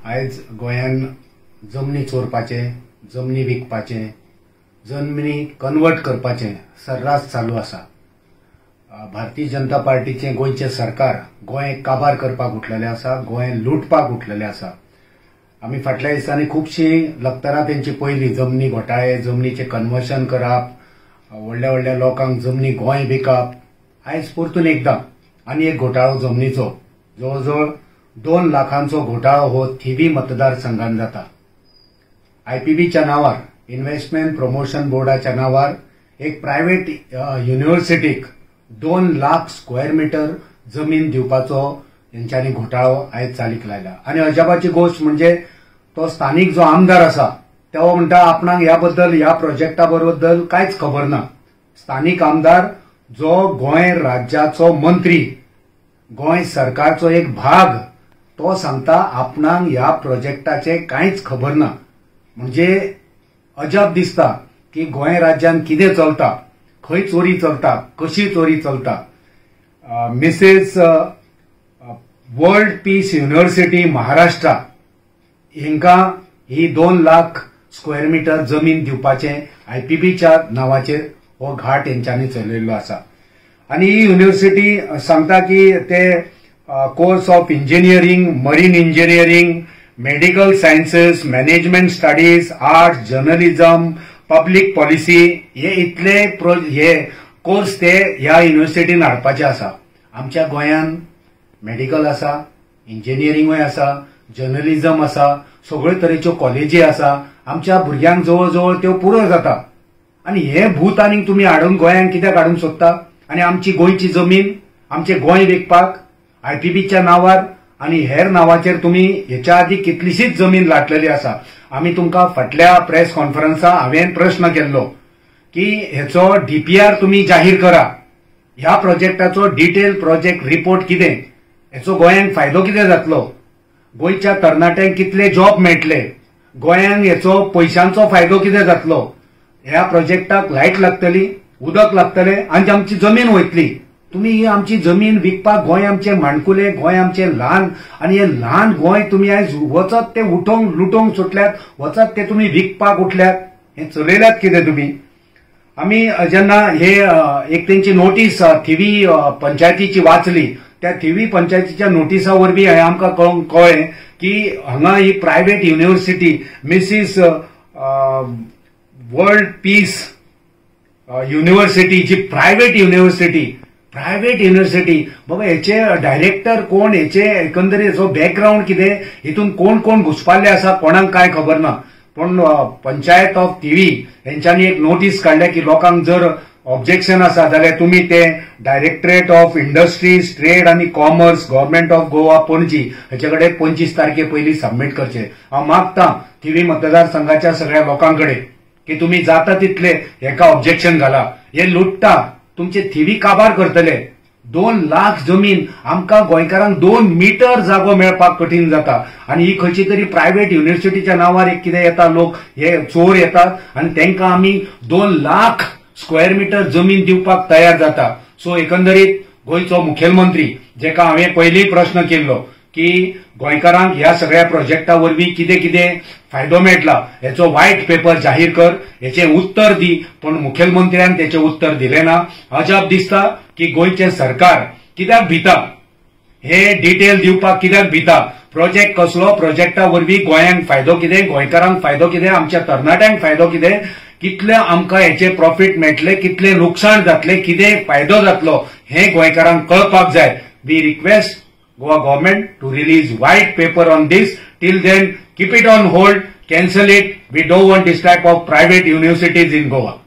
आयज गोंयान जमनी चोरपाचे, जमनी विकपाचे, जमनी कन्वर्ट करपाचे सर्रास चालू आसा. भारतीय जनता पार्टीचे गोंयचे सरकार गोंय काबार करपाक उठलेले आसा, गोंय लुटपाक उठलेले आसा. आमी फाटल्या दिसांनी खुबशीं लखतरां तेंची पयली, जमनी घोटाळे, जमनीचें कन्वर्शन करप, व्हडल्या व्हडल्या लोकांक जमनी गोंय विकप. आयज परतून एकदां आनी एक घोटाळो जमनीचो, जवळ जवळ 2 लाखांचो घोटाळो हो थिवी मतदारसंघान जाता. आयपीबीच्या नांवार, इन्व्हेस्टमेंट प्रमोशन बोर्डाच्या नांवार एक प्रायव्हेट युनिव्हर्सिटीक 2 लाख स्क्वेअर मिटर जमीन दिवपाचो तेंच्यांनी घोटाळो आयज चालीक लायला. आनी अजापाची गोश्ट म्हणजे तो स्थानीक जो आमदार आसा तो म्हणटा आपणाक ह्या बद्दल, ह्या प्रोजेक्टा बद्दल कांयच खबर ना. स्थानीक आमदार जो गोंय राज्याचो मंत्री, गोंय सरकारचो एक भाग, तो सांगता आपणाक ह्या प्रोजेक्टाचे कांयच खबर ना. म्हणजे अजाप दिसता की गोंय राज्यान कितें चलता, खंय चोरी चलता, कशी चोरी चलता. Mrs world peace university Maharashtra हेंकां ही 2 लाख स्क्वेअर मिटर जमीन दिवपाचें आयपीबीच्या नांवाचेर हो घाट हेंच्यांनी चलयल्लो आसा. आनी ही युनिव्हर्सिटी सांगता की ते course of engineering, marine engineering, medical sciences, management studies, arts, journalism, public policy हे इतले हे कोर्स ते ह्या युनिव्हर्सिटीन हाडपाचे आसा. आमच्या गोंयान मेडिकल आसा, इंजिनियरिंगूय आसा, जर्नलिझम आसा, सगळे तरेच्यो कॉलेजी आसा. आमच्या भुरग्यांक जवळ जवळ त्यो पुरो जाता. आनी हे भूत आनीक तुमी हाडून गोंयांत कित्याक हाडूंक सोदता? आनी आमची गोंयची जमीन, आमचे गोंय विकपाक आयपीबीच्या नांवार आनी हेर नांवाचेर तुमी हेच्या आदी कितलीशीच जमीन लाटलेली आसा. आमी तुमकां फाटल्या प्रेस कॉन्फरन्सा हांवें प्रश्न केल्लो की हेचो डीपीआर तुमी जाहीर करा, ह्या प्रोजेक्टाचो डिटेल प्रोजेक्ट रिपोर्ट कितें, हेचो गोंयांक फायदो कितें जातलो, गोंयच्या तरणाट्यांक कितले जॉब मेळटले, गोंयांक हेचो पयशांचो फायदो कितें जातलो, ह्या प्रोजेक्टाक लायट लागतली, उदक लागतलें आनी आमची जमीन वयतली. तुमी ही आमची जमीन विकपाक, गोंय आमचें माणकुलें, गोंय आमचें ल्हान, आनी हें ल्हान गोंय तुमी आयज वचत ते उठोवंक लुटोवंक सुटल्यात, वचत ते तुमी विकपाक उठल्यात. हें चलयल्यात कितें तुमी? आमी जेन्ना हे एक तेंची नोटीस थिवी पंचायतीची वाचली, त्या थिवी पंचायतीच्या नोटिसा वरवीं हें आमकां कळ्ळें की हांगा ही private university Mrs world peace university जी प्रायव्हेट युनिव्हर्सिटी, प्रायव्हेट युनिव्हर्सिटी बाबा हेचे डायरेक्टर कोण, हेचे एकंदरीत हेचो बॅकग्रावंड कितें, हितून कोण कोण घुसपाल्ले आसा कोणाक कांय खबर ना. पूण पंचायत ऑफ थिवी हेंच्यांनी एक नोटीस काडल्या की लोकांक जर ऑब्जेक्शन आसा जाल्यार तुमी ते डायरेक्टरेट ऑफ इंडस्ट्रीज, ट्रेड आनी commerce, government of Goa, Panaji हेचे कडेन 25 तारखे पयलीं सबमीट करचे. हांव मागता थिवी मतदारसंघाच्या सगळ्या लोकां कडेन की तुमी जाता तितले हेका ऑब्जेक्शन घाला. हे लुट्टा, तुमचे थिवी काबार करतले. 2 लाख जमीन आमकां गोंयकारांक 2 मिटर जागो मेळपाक कठीण जाता. आनी ही खंयची तरी प्रायव्हेट युनिव्हर्सिटीच्या नांवार एक कितें येता, लोक हे चोर येतात आनी तेंकां आमी 2 लाख स्क्वेअर मिटर जमीन दिवपाक तयार जाता. सो एकंदरीत गोंयचो मुखेलमंत्री, जेका हांवें पयलीं प्रश्न केल्लो की गोंयकारांक ह्या सगळ्या प्रोजेक्टा वरवीं कितें कितें फायदो मेळटला हेचो व्हायट पेपर जाहीर कर, हेचें उत्तर दी, पूण मुखेलमंत्र्यान तेचें उत्तर दिलें ना. अजाप दिसता की गोंयचें सरकार कित्याक भिता, हे डिटेल दिवपाक कित्याक भिता, प्रोजेक्ट कसलो, प्रोजेक्टा वरवीं गोंयांक फायदो कितें, गोंयकारांक फायदो कितें, आमच्या तरणाट्यांक फायदो कितें, कितले आमकां हेचे प्रॉफिट मेळटले, कितले लुकसाण जातलें, कितें फायदो जातलो हें गोंयकारांक कळपाक जाय. We request Goa government to release white paper on this. Till then, keep it on hold, cancel it. We don't want this type of private universities in Goa.